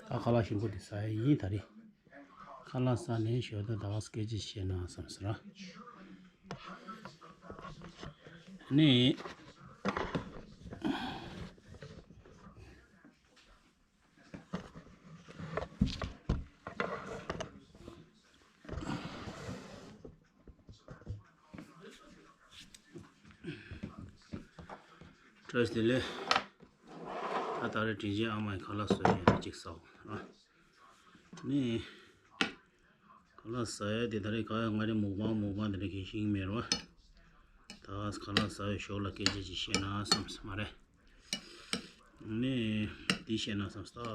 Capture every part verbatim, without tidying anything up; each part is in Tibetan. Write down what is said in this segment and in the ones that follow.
ད་ཁ་ལག་ཞིམ་པོ་དེ་ཟ་ཡ་ཡིན་ད་རེད། ཁ་ལག་ཟ་ནས་ཞོགས་ད་ད་སྐད་ཆ་བཤད་ན་བསམ་ཟེར། ནི། བཀྲ་ཤིས་བདེ་ལེགས། ད་ད་རེས་དྲིན་ཆེན་ཨ་མ་ཡི་ཁ་ལག་བཟོས་ཡོད་ན་གཅིག་ཟ་འོ་ཨ། ནི། ཁ་ལག་ཟ་ཡ་དེ་ད་རེས་ག་ཡ་ང་རེ་མུག་པང་མུག་པང་དེ་འདྲ་གི་ཤེས་ཀྱི་མེད་རོ། ད་ཁ་ལག་ཟ་ཡ་ཞོར་ལ་སྐད་ཆ་ཅིག་བཤད་ན་བསམ་སོང་མ་རེད། ནི། འདི་བཤད་ན་བསམ་སོང་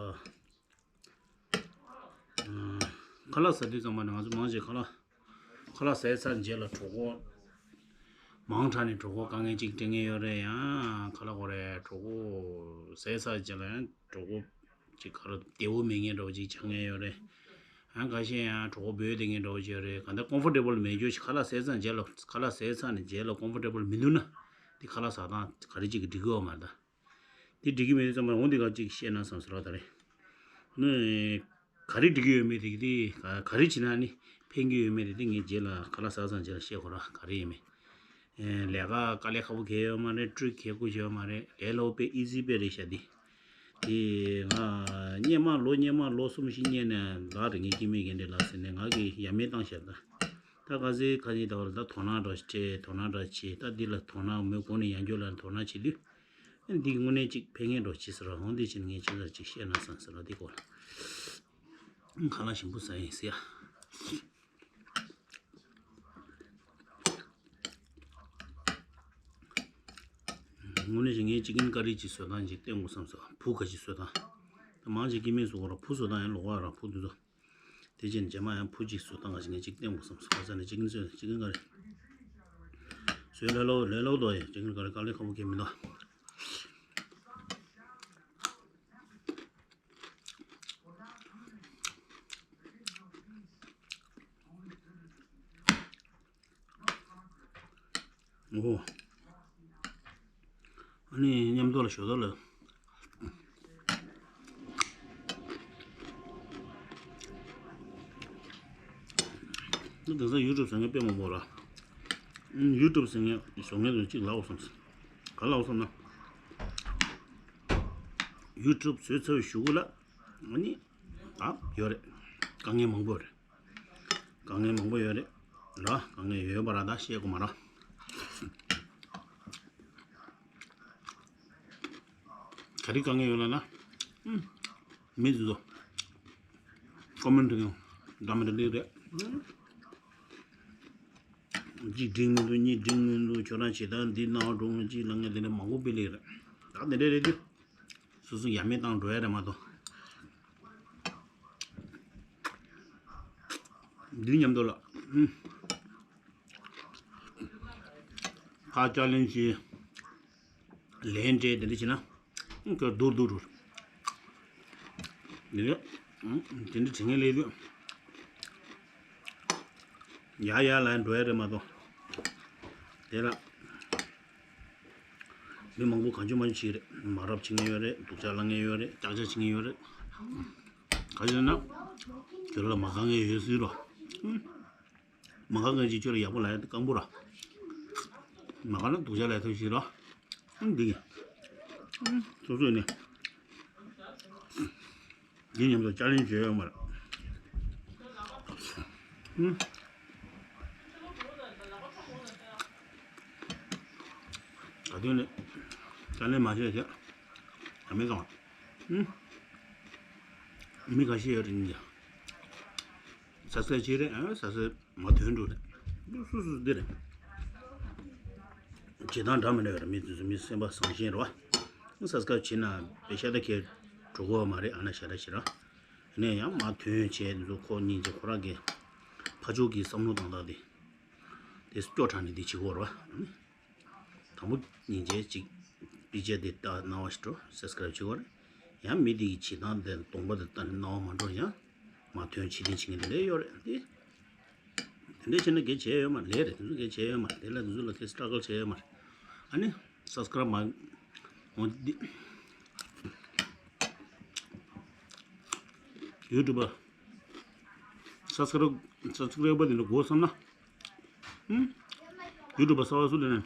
ད། ཁ་ལག་ཟ་དུས་ཙམ་པ་ནས་ང་ཚོ་མང་ཆེ་ཁ་ལག་ཁ་ལག་ཟས་ཚར་རྗེས་ལ་གྲོད་ཁོག་མང་དྲགས་ནས་གྲོད་ཁོག་དཀའ་ངལ་ཅིག་འཕྲད་ངེས་ཡོད་རེད། ཡང་ཁ་ལག་གོ་རེད། གྲོད་ཁོག་ཟས་ཚར་རྗེས་ལ་ཡང་གྲོད་ཁོག་ཅིག་ག་རེ་བདེ་བོ་མེད་མཁན་འདྲ་བོ་ཅིག་ཆགས་ངེས་ཡོད་རེད། ཡང་ཁ་ཤས་ཡང་གྲོད་ཁོག་སྦོས་བསྡད་མཁན་འདྲ་བོ་ཅིག་ཡོད་རེད། ག་འདྲ་ཀོམ་ཕོར་ཊེ་བལ་མེད་རྒྱུ་ཞིག་ཁ་ལག་ཟས་ཚར་རྗེས་ལ་ཁ་ལག་ཟས་ཚར་ནས་རྗེས་ལ་ཀོམ་ཕོར་ཊེ་བལ་མི་འདུག་ན་དེ་ཁ་ལག་ཟ་སྟངས་ག་རེ་ཅིག་གིས་འགྲིག་གི་ཡོད་མ་རེད་ད། དེ་འགྲིག་གི་མེད་དུས་ཙམ་པ་འོང་དེ་ག་ཅིག་བཤད་ན་བསམ་སོང་ར་ད་རེད། ནི། ག་རེ་འགྲིག་གི་ཡོད་མེད་དེ་གི་དེ་ག་རེ་བྱེད་ན་ནི་ཕན་གི་ཡོད་མེད་དེ་དེ་ངས་རྗེས་ལ་ཁ་ལག་ཟ་ཚར་རྗེས་ལ་བཤད་དགོས་ར་ག་རེ་ཡིན་མེད། ལས་ཀ་དཀའ་ལས་ཁག་པོ་གང་ཡང་ཡོད་མ་རེད། སྤྲོད་གི་ཁག་པོ་ཡོད་མ་རེད། ལས་སླ་པོ་དཔེ་ཨི་ཛི་དཔེ་རེད་ཤག་འདི། དེ་ང་སྔོན་མ་ལོ་སྔོན་མ་ལོ་གསུམ་བཞི་སྔོན་ནས་ལགས་རེད། ངའི་སྐྱེ་དམན་རྒན་འདྲེ་ལགས་ཟེར་ནས་ང་གིས་ཡ་མེད་བཏང་ཤག་ད། ད་ག་ཚོད་ག་ཚོད་ད་བར་ད་དོ་སྣང་འདྲ་བྱེད། དོ་སྣང་འདྲ་བྱེད། ད་འདི་ལ་དོ་སྣང་མོས་གོང་ནས་ཡང་བསྐྱར་ལ་དོ་སྣང་བྱེད་དུས། འདི་དངོས་གནས་ཅིག་ཕན་ངེས་འགྲོ་ཅི་ཟེར་བ་འོང་འདི་ཕྱིན་ངས་ཅི་ཟེར་ཅིག་བཤད་ན་བསམ་ཟེར་བ་འདི་སྐོར་ལ། ཁ་ལག་ཞིམ་པོ་ཟ་ཡིན་ཟེར་ཡ། དངོས་གནས་ཅིག་ངས་ཅིག་ཀིན་ཀ་རི་ཅིག་བཟོ་སྟངས་ཅིག་བསྟན་དགོས་བསམ་སོང་། བུ་ག་ཅིག་བཟོ་སྟངས། ད་མང་ཆེ་སྐྱེ་དམན་བཟོ་དགོས་ར་བུ་བཟོ་སྟངས་ཡང་ལོག་པ་ར་བུ་འདི་ཚོ། དེ་རྗེས་རྗེས་མ་ཡང་བུ་གཅིག་བཟོ་སྟངས་ག་ཅིག་ངས་གཅིག་བསྟན་དགོས་བསམ་སོང་། ཁ་སང་ནས་གཅིག་ནས་བཟོས་གཅིག་ནས་ག་རེ་བཟོས་ལས་སླ་པོ་ལས་སླ་པོ་འདུག་ཡ། གཅིག་ནས་ག་རེ་དཀའ་ལས་ཁག་པོ་གང་མི་འདུག་ཨོ། ཨ་ནི་མཉམ་དུ་ལ་ཞོ་ད་ལ། ད་དེང་སང་ཡུ་ཊུབ་བཟོ་མཁན་དཔེ་མང་པོ་ར། ཡུ་ཊུབ་བཟོ་མཁན་བཟོ་མཁན་དུ་གཅིག་ལབ་དགོས་བསམ་སོང་། ག་ལབ་དགོས་བསམ་ན། ཡུ་ཊུབ་བཟོས་ཚར་བའི་གཞུག་གུ་ལ། ཨ་ནི། ད་ཡོད་རེད། དཀའ་ངལ་མང་པོ་ཡོད་རེད། དཀའ་ངལ་མང་པོ་ཡོད་རེད། ར་དཀའ་ངལ་ཡོད་པ་ར་ད་བཤད་དགོས་མ་ར། ག་རེ་དཀའ་ངལ་ཡོད་ལབ་ན། ཨུམ། མི་ཚོ་ཀོ་མེན་ཊི་ཡང་འདྲ་མི་འདྲ་སླེབས་རེད། གཅིག་འགྲིག་མི་འདུག་གཉིས་འགྲིག་མི་འདུག་ཁྱོད་རང་བྱེད་སྟངས་འདི་ནང་འགྲོ་ངོ་ཅིག་ལབ་མཁན་དེ་འདྲ་མང་པོ་དཔེ་སླེབས་རེད། ད་དེ་འདྲ་རེད་དུས། སོ་སོ་ཡ་མེད་བཏང་འགྲོ་ཡ་རེད་མ་གཏོགས། འདི་མཉམ་དུ་ལ། ཨུམ། ཁ་ཅ་ལན་ཅི། ལན་སྤྲད་དེ་འདྲ་བྱས་ན། ཨུམ། ཁོ་སྡུག་སྡུག་འགྲོ། འདི་ལ། ཨུམ། དེ་འདྲ་བྱེད་མཁན་སླེབས་དུས། ཡ་ཡ་ལ་འགྲོ་ཡ་རེད་མ་གཏོགས། དེ་ལ། མི་མང་པོ་གང་བྱུང་མང་བྱུང་བྱེད་ཀྱི་རེད། མ་རབས་བྱེད་མཁན་ཡོད་རེད། སྡུག་ཅག་ལབ་མཁན་ཡོད་རེད། ཀྱག་ཀྱག་བྱེད་མཁན་ཡོད་རེད། ག་རེ་ཟེར་ན། ཁྱོད་རང་ལ་མ་དགའ་མཁན་ཡོད་སྲིད་རོ། མ་དགའ་མཁན་ཅིག་ཁྱོད་ལ་ཡག་པོ་ལབ་ཡ་དེ་སྐམ་པོ་ར། མ་དགའ་ན་སྡུག་ཅག་ལབ་ཐུབ་ཤེས་རོ། འདི་གི། སོ་སོས་ནི། འདི་མཉམ་དུ་ཅ་ལན་བྱས་ཡོད་མ་རེད། ཧུམ། ག་དུས་ནས་ཅ་ལན་མ་བྱས་བྱས། ཡ་མེད་བཏང་། ཧུམ། མི་ཁ་ཤས་ཡོད་རེད་ཉིན་ཀྱང་། སབ་སི་ཀ་རབ་བྱས་རེད། ཨ་སབ་སི་ཀ་རབ་མ་ཐོན་འགྲོ་རེད། སུ་སུ་འདི་རེད། བྱེད་སྟངས་འདྲ་མི་འདྲ་ཡོད་རེད། མི་དེ་ཚོ་མི་སེམས་པ་བཟང་ཞན་རེད་བ། སབ་སི་ཀ་རབ་བྱེད་ན་པེ་ཤ་ད་ཁྱེར་འགྲོ་གི་ཡོད་མ་རེད། ཨ་ན་ཤ་ད་ཤི་ར། ནས་ཡང་མ་ཐོན་བྱས་འདི་ཚོ་ཁོ་སྙིང་རྗེ་ཁོ་རང་གི་ཕ་ཕྱོགས་ཀྱི་བསམ་བློ་བཏང་སྟངས་དེ། དེ་སྐྱོ་དྲགས་ནས་འདི་བྱེད་ཀྱི་ཡོད་རེད་བ། དང་པོ་སྙིང་རྗེ་གཅིག་པི་ཇེ་དེ་ལྟ་གནང་བ་ཞིག་འགྲོ་སབ་སི་ཀ་རབ་བྱེད་དགོས་རེད། ཡང་མི་དེ་གི་བྱེད་སྟངས་དེ་གདོང་པ་དེ་ལྟ་ནས་གནང་བ་མ་འགྲོ་ཡང་མ་ཐོན་བྱེད་དེ་བྱེད་མཁན་དེ་འདྲ་ཡོད་རེད་དེ། དེ་འདྲ་བྱས་ན་གལ་ཆེ་ཡོད་མ་རེད། ལས་རེད། དེ་ཚོ་གལ་ཆེ་ཡོད་མ་རེད། དེ་ལ་དེ་ཚོ་ལ་གལ་སི་ཊྲ་གལ་ཆེ་ཡོད་མ་རེད། ཨ་ནི་སབ་སི་ཀ་རབ་མ་ འོ་འདི། ཡུ་ཊུབ་པ། སབ་སི་ཀ་རབ་སབ་སི་ཀ་རབ་པ་དེ་འདྲ་དགོས་བསམ་ན། ཧུམ། ཡུ་ཊུབ་པ་གསར་པ་སུ་ལས་ནས།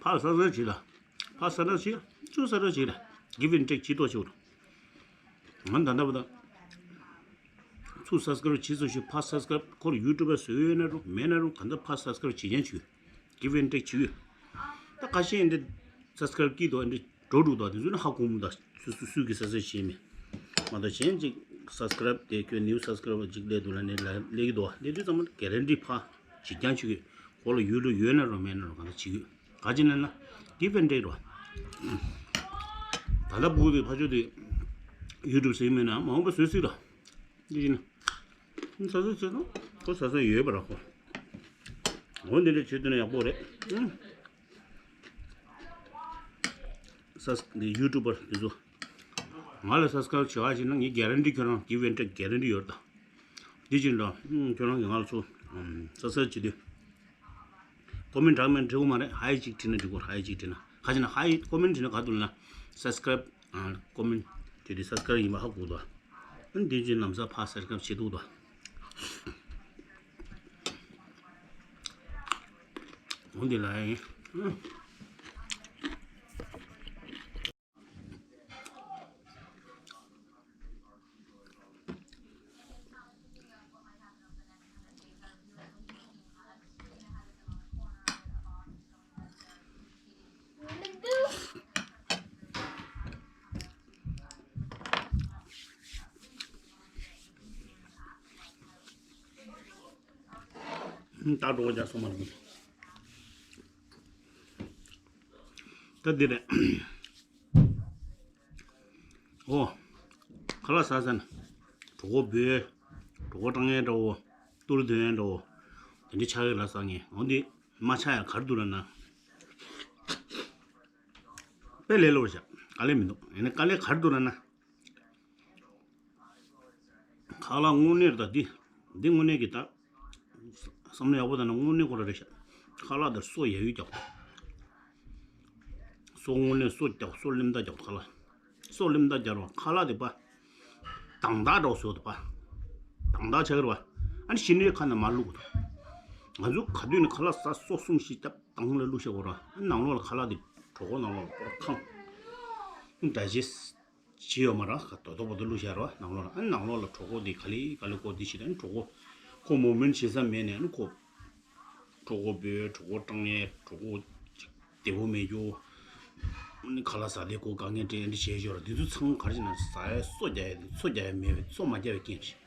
ཕར་སབ་སི་ཀ་རབ་བྱེད་ལ། ཕར་སབ་སི་ཀ་རབ་བྱེད། ཚུར་སབ་སི་ཀ་རབ་བྱེད་ལ། Give and take བྱེད་ཐུབ་པ་བྱེད་དགོས། ང་ད་ལྟ་བར་དུ། ཚུར་སབ་སི་ཀ་རབ་བྱེད་སོང་ཞིག་ཕར་སབ་སི་ཀ་རབ་ཁོ་ལ་ཡུ་ཊུབ་པ་བཟོས་ཡོད་ན་རུང་མེད་ན་རུང་གང་ལྟར་ཕར་སབ་སི་ཀ་རབ་བྱེད་མཁན་ཅིག་ཡོད། Give and take བྱེད་ཡོད། ད་ཁ་ཤས་འདི་སབ་སི་ཀ་རབ་སྐྱིད་འདུག་འདི་འགྲོ་འགྲོ་འདུག་དེ་ཚོ་ནི་ཧ་གོ་མི་འདུག་སུ་སུ་སུས་ཀྱི་སབ་སི་ཀ་རབ་བྱས་མེད། མ་གཏོགས་གཞན་ཅིག་སབ་སི་ཀ་རབ་དེ་ཁྱོད་ནིའུ་སབ་སི་ཀ་རབ་ཅིག་སླེབས་འདུག་ལབ་ནས་ལ་སླེབས་ཀྱི་འདུག་སླེབས་དུས་ཙམ་པ་གྷ་རན་ཊི་ཕར་བྱེད་རྐྱང་བྱེད་ཀྱི། ཁོ་ལ་ཡུལ་ལུགས་ཡོད་ན་རུང་མེད་ན་རུང་གང་ལྟར་བྱེད་ཀྱི། ག་ཅི་ལབ་ན། Give and take རོ། ད་ལྟ་བུ་དེ་ཕ་ཆོས་དེ་ཡུ་ཊུབ་ཟེར་མེད་ན་མ་འོངས་པ་བཟོས་སྲིད་ར། འདི་ཡིན་ན། ས་ས་ས་ས་ཁོ་ས་ས་ཡོད་པ་ར་ཁོ། འོ་འདི་འདྲ་བྱེད་དུས་ན་ཡག་པོ་རེད། ས་འདི་ཡུ་ཊུབ་པར་འདི་ཚོ། ང་ལ་སབ་སི་ཀ་རབ་བྱེད་པ་བྱེད་ན་ངས་གྷ་རན་ཊི་ཁྱོད་རང་གིབ་ཨེན་ཊེག་གྷ་རན་ཊི་ཡོད་ད། འདི་བྱེད་འདྲ། ཁྱོད་རང་གིས་ང་ལ་ཚུར་ས་ས་བྱེད་དུས། ཀོ་མེན་ཊི་དྲག་མེད་འབྲི་དགོས་མ་རེད། ཧའི་གཅིག་བྲིས་ན་འགྲིག་གོ་ཧའི་གཅིག་བྲིས་ན། ག་ཅི་ན་ཧའི་ཀོ་མེན་ཊི་བྲིས་ན་ག་འདུག་ལབ་ན། སབ་སི་ཀ་རབ་ཀོ་མེན་ཊི་བྲིས་ཏེ་སབ་སི་ཀ་རབ་ཡིན་པ་ཧ་གོ་འདུག་འདི་ཅི་ལམ་སང་ཕར་སབ་སི་ཀ་རབ་བྱེད་འདུག་ད། འོ་འདི་ལ་ཡིན། ད་འགྲོ་བ་རྒྱག་སོང་མ་རེད། ད་འདི་རེད། ཨོ། ཁ་ལག་ཟ་ས་ན། གྲོད་ཁོག་སྦོས། གྲོད་ཁོག་སྐྲངས་ཡས་འདྲ་བོ། ཏུར་འདོན་ཡས་འདྲ་བོ། དེ་འདྲ་ཆགས་ཡོད་ལ་ཟ་ངེས། འོ་འདི་མ་ཆགས་ཡ་ག་རེ་འདུག་ལབ་ན། དཔེ་ལས་སླ་པོ་བྱ། དཀའ་ལས་མི་འདུག་ཡིན་ན་དཀའ་ལས་ག་རེ་འདུག་ལབ་ན། ཁ་ལག་དངོས་གནས་རེད་ད་འདི། འདི་དངོས་གནས་ཀྱི་ད། བསམ་བློ་ཡག་པོ་བཏང་ན་དངོས་གནས་ཁོ་རང་རེད་ཤག་ཁ་ལག་དེར་སོ་ཡ་ཡུས་རྒྱག་སོ་དངོས་གནས་སོ་རྒྱག་སོ་ལེམ་ད་རྒྱག་ཁ་ལག་སོ་ལེམ་ད་རྒྱག་རོགས་ཁ་ལག་དེ་པ། དང་ད་འགྲོ་སོ་དེ་པ། དང་ད་ཆགས་རེད་པ། ཨ་ནི་ཤི་ནས་ཁ་ན་མ་བླུག་ང་ཚོ་ག་དུས་ནས་ཁ་ལག་ཟ་སོ་གསུམ་བཞི་རྒྱབ་དང་ལ་བླུག་ཤེས་གོ་ར། ཨ་ནང་ལོགས་ལ་ཁ་ལག་དེ་གྲོད་ཁོག་ནང་ལོགས་ལ་པོར་ཁང་། ཨ་ནི་ཌའི་ཇེ་སི་ཊི་བྱེད་ཡོད་མ་རེད། ཁ་དོ་དོ་པོ་དུ་བླུགས་བཞག་རོགས་ནང་ལོགས་ལ། ཨ་ནང་ལོགས་ལ་གྲོད་ཁོག་འདི་ག་ལེ་ག་ལེ་ཀོ་འདི་བྱེད། ཨ་ནི་གྲོད་ཁོག་ཁོ་མོ་མེན་བྱེད་ས་མེད་ནས། ཨ་ནི་ཁོ་གྲོད་ཁོག་སྦོས། གྲོད་ཁོག་སྐྲངས་ཡས། གྲོད་ཁོག་ཅིག་བདེ་པོ་མེད་རྒྱུ། ཨ་ནི་ཁ་ལག་ཟ་དེ་ཁོ་དཀའ་ངལ་འཕྲད། འདི་བྱས་ཞོར་འདི་ཚོ་ཚང་མ་ག་རེ་བྱེད་ན་ཟ་ཡས་སོ་རྒྱག་ཡས། སོ་རྒྱག་ཡས་མེད་པའི་སོ་མ་རྒྱག་པའི་རྐྱེན་རེད།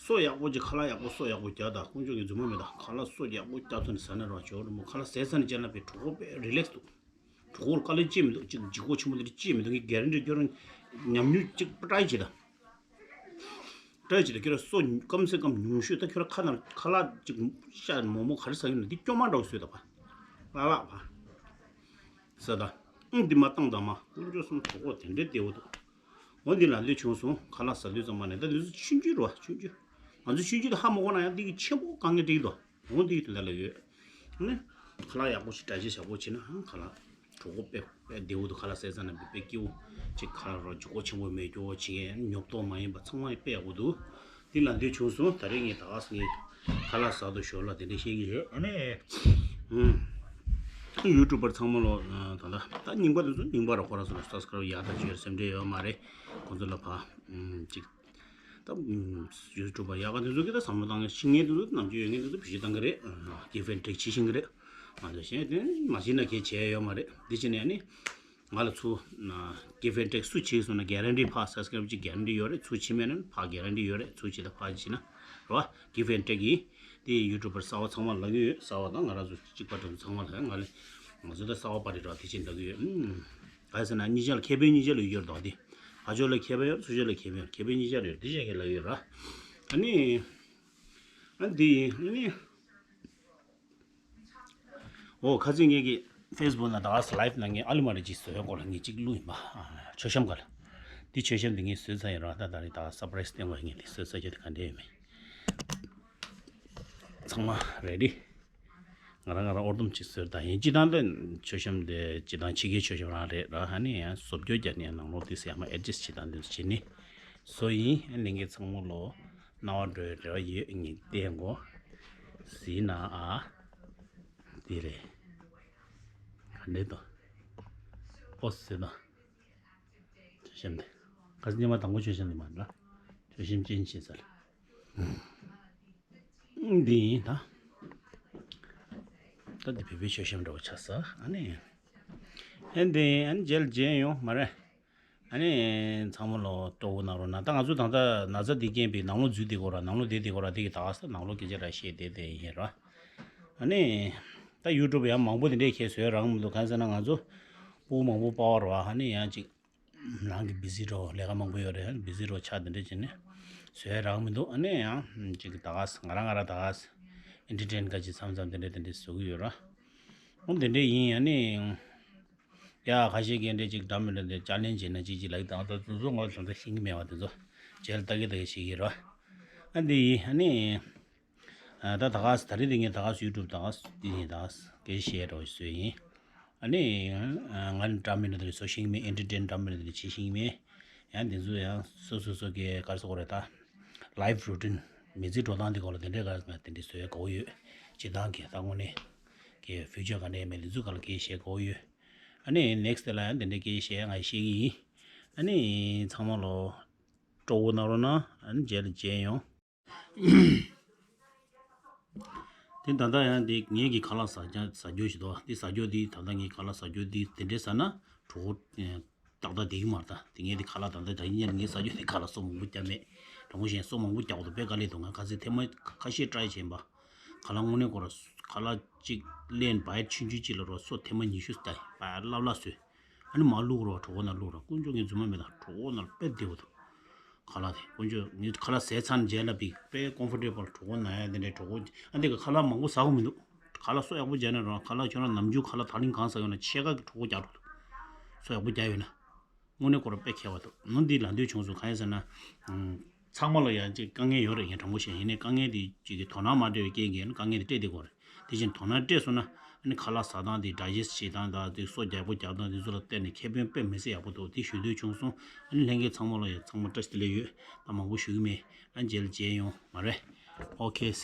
སོ་ཡག་པོ་ཅིག་ཁ་ལག་ཡག་པོ་སོ་ཡག་པོ་རྒྱག་དང་དཀོན་མཆོག་གི་རྫུན་མ་མེད་ད། ཁ་ལག་སོ་ཡག་པོ་རྒྱག་ཐུབ་ནས་ཟ་ན་རོགས་ཇོ་རི་མོ་ཁ་ལག་ཟས་ཟ་ནས་བྱས་ན་པའི་གྲོད་ཁོག་དཔེ་རི་ལེག་སི་འདུག་གྲོད་ཁོག་དཀའ་ལས་ཅི་མི་འདུག་ཅིག་ལྗིད་ཁོག་ཆེན་པོ་དེ་ཅི་མི་འདུག་ངས་གྷ་རན་ཊི་ཁྱོད་རང་ཉམས་མྱོང་ཅིག་ཊ་རའི་བྱེད་དང་། ཊ་རའི་བྱེད་དང་། ཁྱོད་རང་སོ་ཀམ་སེ་ཀམ་ཉུང་ཤོས་ད་ཁྱོད་རང་ཁ་ནང་ཁ་ལག་ཅིག་ཤ་མོག་མོག་ག་རེ་ཟ་གི་ཡོད་ན་འདི་སྐྱོ་མ་འདྲ་བོ་བཟོས་དང་པ། ལག་ལག་པ། ཟ་ད། ཨང་འདི་མ་བཏང་དང་མ་དཀོན་མཆོག་གསུམ་གྲོད་ཁོག་དེ་འདྲའི་བདེ་བོ་འདུག་འོ་འདི་ལ་འདི་བྱུང་སོང་། ཁ་ལག་ཟ་དུས་ཙམ་པ་ནས་ད་འདི་ཚོ་ཆུང་ཆུང་རེད་བ། ཆུང་ཆུང་། ང་ཚོ་ཆུང་ཆུང་དེ་ཧ་མ་གོ་ན་ཡང་འདི་གི་ཆེན་པོ་དཀའ་ངལ་འཕྲད་ཀྱི་འདུག་འོ་འདི་གི་དེ་འདྲ་ལ་ཡོད། ཨ་ནི། ཁ་ལག་ཡག་པོ་ཞིག་འདྲ་ཅིག་བྱ་པོ་བྱེད་ན་ཧང་ཁ་ལག་གྲོད་ཁོག་དཔེ་དཔེ་བདེ་བོ་འདུག་ཁ་ལག་ཟས་ཙམ་ན་དཔེ་སྐྱིད་པོ་ཅིག་ཁ་ལག་རོ་ལྗིད་ཁོག་ཆེན་པོ་མེད་རྒྱུ་བོ་བྱེད་མཁན་ཉོབ་ཏོ་མ་ཡིན་པ་ཚང་མ་དཔེ་ཡག་པོ་འདུག་འདི་ལ་འདི་བྱུང་སོང་། ད་རེས་ངས་ད་ག་ས་ངས་ཁ་ལག་ཟ་དུ་ཞོར་ལ་དེ་འདྲ་བཤད་ཀྱི་ཡོད། ཨ་ནི། ཨུམ། ཡུ་ཊུབ་པར་ཚང་མ་ལོ། ད་ལྟ་ད་རྙིང་པ་དེ་ཚོ་རྙིང་པ་ར། ཁོ་རང་ཚོ་ལ་སབ་སི་ཀ་རབ་ཡག་དང་ཅིག་སེམས་ཁྲལ་ཡོད་མ་རེད། ཁོ་ཚོ་ལ་ཕ། ཨུམ། ཅིག་ད་ཡུ་ཊུབ་པ་ཡག་ག་དེ་ཚོ་གི་ད་བསམ་བློ་བཏང་ཤེས་མཁན་དེ་ཚོ་ནམ་རྒྱུན་ཡོད་མཁན་དེ་ཚོ་བེད་སྤྱོད་བཏང་གི་རེད། གིབ་ཨེན་ཊེག་བྱེད་ཤེས་ཀྱི་རེད། ང་ཚོ་གཞན་དེ་མ་བྱེད་ན་གལ་ཆེ་ཡོད་མ་རེད། འདི་བྱས་ནས་ནི་ང་ལ་ཚུར་གིབ་ཨེན་ཊེག་སུ་བྱེད་སོང་ན་གྷ་རན་ཊི་ཕར་སབ་སི་ཀ་རབ་ཅིག་གྷ་རན་ཊི་ཡོད་རེད། ཚུར་བྱེད་མེད་ན་ཕར་གྷ་རན་ཊི་ཡོད་རེད། ཚུར་བྱེད་ད་ཕར་བྱེད་ན་རེད་བ། གིབ་ཨེན་ཊེག་ཡིན། དེ་ཡུ་ཊུབ་པར་གསར་པ་ཚང་མ་ལབ་ཀྱི་ཡོད། གསར་པ་དང་ང་རང་ཚོ་གཅིག་པ་འདྲ་བོ་ཚང་མ་ལབ། ང་ལ་ང་ཚོ་ད་གསར་པ་པ་རེད་ར། དེ་བྱས་ལབ་ཀྱི་ཡོད། ཨུམ། ག་རེ་ཟེར་ན་གཉིས་ཆ་ལ་ཁེ་ཕན་གཉིས་ཆ་ལ་ཡོད་རེད་དོ། དེ་ཕར་ཕྱོགས་ལ་ཁེ་ཕན་ཡོད། ཚུར་ཕྱོགས་ལ་ཁེ་ཕན་ཡོད། ཁེ་ཕན་གཉིས་ཆ་ལ་ཡོད། དེ་བྱས་ངས་ལབ་ཀྱི་ཡོད་ར། ཨ་ནི། ཨ་འདི་ཡིན། ཨ་ནི། འོ་ཁ་སང་ངེད་ཀྱི་ཕེ་སི་བུག་ནང་ད་ག་སེ་ལའིབ་ནང་ངས་ཨ་ལི་མ་རེ་ཅིག་བཟོས་སྐོར་ལ་ངས་ཅིག་བླུགས་ཡིན་པ། མཆོད་བཤམས་སྒང་ལ། འདི་མཆོད་བཤམས་འདི་ངས་བཟོས་ཚར་ཡིན་ར། ད་ད་རེས་ད་སར་པ་རའི་སི་བསྟན་དགོས། ངས་འདི་བཟོས་ཚར་རྒྱུ་དེ་ག་འདྲ་ཡོད་མེད། ཚང་མ་རེ་ཌི། ང་རང་ང་རང་ཨོར་དུམ་ཅིག་བཟོས་དང་ཡིན། སྤྱི་བཏང་ལ་མཆོད་བཤམས་དེ་སྤྱི་བཏང་ཕྱི་རྒྱལ་མཆོད་བཤམས་རང་རེད་ར། ཧ་ནི་ཡང་བཟོ་བཅོས་རྒྱག་ནས་ནང་ལོགས་དེ་ཡང་མ་ཨེ་ཇི་སི་བྱེད་སྟངས་དེ་ཚོ་བྱེད་ནི་བཟོ་ཡིན། ཨ་ལྷན་རྒྱས་ཚང་མ་ལོ་སྣང་བ་འགྲོ་བའི་རེ་བ་ཡོད། ངས་བལྟས་གོ་ཟིན་ན་ཨ་དེ་རེད། ག་འདྲས་དང་ཨོ་ཟེར་དང་། མཆོད་བཤམས་དེ་ཁ་སང་ཉི་མ་དང་པོ་མཆོད་བཤམས་དེ་མ་རེད་ལ། མཆོད་བཤམས་ཅན་བྱེད་ས་ལ། འདི་ཡིན་ད། ད་འདི་བོད་པའི་མཆོད་བཤམས་འདྲ་བོ་ཆགས་ས། ཨ་ནི། ཨ་འདི་ཨ་ནི་མཇལ་མཇལ་ཡོང་མ་རེད། ཨ་ནི་ཚང་མ་ལོ་སྤྲོ་བོ་གནང་རོགས་གནང་། ད་ང་ཚོ་ད་ལྟ་ན་ཚ་འདི་རྐྱེན་པས་ནང་ལོགས་འཛུལ་བསྡད་དགོས་ར། ནང་ལོགས་བསྡད་བསྡད་དགོས་ར། འདི་གི་ད་ག་ས་ནང་ལོགས་སྐད་ཆ་ར་བཤད་བསྡད་བསྡད་ཡིན་ར། ཨ་ནི། ད་ཡུ་ཊུབ་ཡང་མང་པོ་དེ་འདྲས་ཁྱེད་བཟོས་རག་མི་འདུག་གང་ཟེར་ན་ང་ཚོ་སྤུ་གུ་མང་པོ་སྤར་བ་ར། ཨ་ནི་ཡང་ཅིག་རང་གི་བི་ཟི་འགྲོ་ལས་ཀ་མང་པོ་ཡོད་རེད། བི་ཟི་འགྲོ་ཆགས་དེ་འདྲ་བྱས་ནས་བཟོས་རག་མི་འདུག་ཨ་ནི་ཡང་ཅིག་ད་ག་ས་ང་རང་ང་རང་ད་ག་ས་ཨེན་ཊར་ཊེན་ག་ཅིག་མཚམས་མཚམས་དེ་འདྲ་དེ་འདྲ་བཟོ་གི་ཡོད་ར། འོ་དེ་འདྲ་ཡིན། ཨ་ནི་ཡ་ཁ་ཤས་དེ་འདྲ་ཅིག་འདྲ་མི་འདྲ་དེ་ཅ་ལེན་བྱས་ན་ཅིག་ཅིག་ལབ་ཀྱི་འདུག་ད་དེ་ཚོ་ངོ་ཚ་ཚ་ཤེས་ཀྱི་མེད་པ་དེ་ཚོ་རྗེས་ལ་ལྟ་གི་ལྟ་གི་བྱེད་ཀྱི་ར། ཨ་འདི་ཡིན། ཨ་ནི། ད་ད་ག་ས་ད་རེས་དེ་ངས་ད་ག་ས་ཡུ་ཊུབ་ད་ག་ས་འདི་ནས་ད་ག་ས་སྐད་ཆ་བཤད་རོགས་བཟོས་ཡིན། ཨ་ནི་ང་འདྲ་མི་འདྲ་དེ་ཚོ་ཤེས་ཀྱི་མེད། ཨེན་ཊར་ཊེན་འདྲ་མི་འདྲ་དེ་བྱེད་ཤེས་ཀྱི་མེད། ཡང་དེ་ཚོ་ཡང་སོ་སོ་སོ་གི་ག་རེ་ཟེར་དགོས་རེད། ད་ལའིབ་རུ་ཊིན་མི་ཚེ་འགྲོ་སྟངས་དེ་སྐོར་ལ་དེ་འདྲའི་ག་རེ་ང་དེ་འདྲའི་བཟོ་ཡ་དགའ་བོ་ཡོད། སྤྱི་བཏང་གི་ད་དངོས་གནས་ཀྱི་ཕིའུ་ཅར་ག་འདྲ་ཡོད་མེད་དེ་ཚོ་སྒང་ལ་སྐད་ཆ་བཤད་དགའ་བོ་ཡོད། ཨ་ནི་ནེག་སི་ཊི་དེ་ལ་ཡང་དེ་འདྲའི་སྐད་ཆ་བཤད་ཡ་ང་ཡི་བཤད་ཀྱི་ཡིན། ཨ་ནི་ཚང་མ་ལོ་སྤྲོ་བོ་གནང་རོགས་གནང་། ཨ་ནི་རྗེས་ལ་མཇལ་ཡོང་། དེ་ད་ལྟ་ཡང་དེ་ངེད་ཀྱི་ཁ་ལག་ཟ་རྒྱུ་ཟ་རྒྱུ་ཞིག་འདུག་དེ་ཟ་རྒྱུ་དེ་ད་ལྟ་ངའི་ཁ་ལག་ཟ་རྒྱུ་དེ་དེ་འདྲས་ཟ་ན་གྲོད་ཁོག་ཏག་ཏག་བསྡད་ཀྱི་མ་རེད། ད་དེ་ངས་དེ་ཁ་ལག་ད་ལྟ་ད་ཡིན་ཡང་ངས་ཟ་རྒྱུ་དེ་ཁ་ལག་སོ་མང་པོ་བརྒྱབ་མེད། དྲང་པོ་བཤད་སོ་མང་པོ་བརྒྱབ་འདུག་དཔེ་དཀའ་ལས་འདུག་ང་ཁ་སང་ཐེངས་མ་ཁ་ཤས་ཊ་རའི་བྱས་པ། ཁ་ལག་དངོས་གནས་ཁོ་ར་ཁ་ལག་གཅིག་ལེན་བའི་ཆུང་ཆུང་གཅིག་ལ་རོ་སོ་ཐེངས་མ་ཉི་ཤུ་ལྟ་བའི་བརླབ་བརླབ་བཟོས། ཨ་ནི་མར་བླུགས་རོགས། གྲོད་ཁོག་ནང་བླུགས་རོགས། དཀོན་མཆོག་ངའི་རྫུན་མ་མེད་ད། གྲོད་ཁོག་ནང་དཔེ་བདེ་བོ་འདུག་ཁ་ལག་དེ་དཀོན་མཆོག་ངའི་ཁ་ལག་ཟས་ཚར་རྗེས་ལ་བིག་དཔེ་ཀོམ་ཕོར་ཊེ་བལ། གྲོད་ཁོག་ན་ཡ་དེ་འདྲའི་གྲོད་ཁོག་ཨ་འདི་ག་ཁ་ལག་མང་པོ་ཟ་དགོས་མི་འདུག་ཁ་ལག་སོ་ཡག་པོ་རྒྱག་ན་རང་ཁ་ལག་ཁྱོད་རང་ནམ་རྒྱུན་ཁ་ལག་ད་ལིང་གང་ཟ་ཡོད་ན་ཕྱེད་ཀ་གི་གྲོད་ཁོག་རྒྱག་འགྲོ་འདུག་སོ་ཡག་པོ་རྒྱག་ཡོད་ན། དངོས་གནས་ཁོ་རང་དཔེ་མཁས་པ་འདུག་ནོ་འདི་ལབ་འདོད་བྱུང་སོང་། གང་ཡིན་ཟེར་ན། ཚང་མ་ལ་ཡང་ཅིག་དཀའ་ངལ་ཡོད་རེད། ངས་དྲང་པོ་བཤད། ཡིན་ནའི་དཀའ་ངལ་དེ་ཅིག་གི་དོ་སྣང་མ་སྤྲད་པའི་རྐྱེན་གྱིས་ནི་དཀའ་ངལ་དེ་སྤྲད་བསྡད་ཀྱི་ཡོད་རེད། དེ་བཞིན་དོ་སྣང་སྤྲད་སོང་ན་ཨ་ནི་ཁ་ལག་ཟ་སྟངས་དེ་ཌའི་ཇེ་སི་ཊི་བྱེད་སྟངས་དང་དེ་སོ་རྒྱག་པོ་རྒྱག་སྟངས་དེ་ཚོ་ལ་བལྟས་ནས་ཁེ་ཕན་དཔེ་མི་སྲིད་ཡག་པོ་འདུག་དེ་ཞུ་འདོད་བྱུང་སོང་། ཨ་ནི་ལྷན་རྒྱས་ཚང་མ་ལ་ཡང་ཚང་མ་བཀྲ་ཤིས་བདེ་ལེགས་ཡོད། ད་མང་པོ་ཞུ་གི་མེད། ཨ་ནི་རྗེས་ལ་མཇལ་ཡོང་མ་རེད། ཨོ་ཁེ།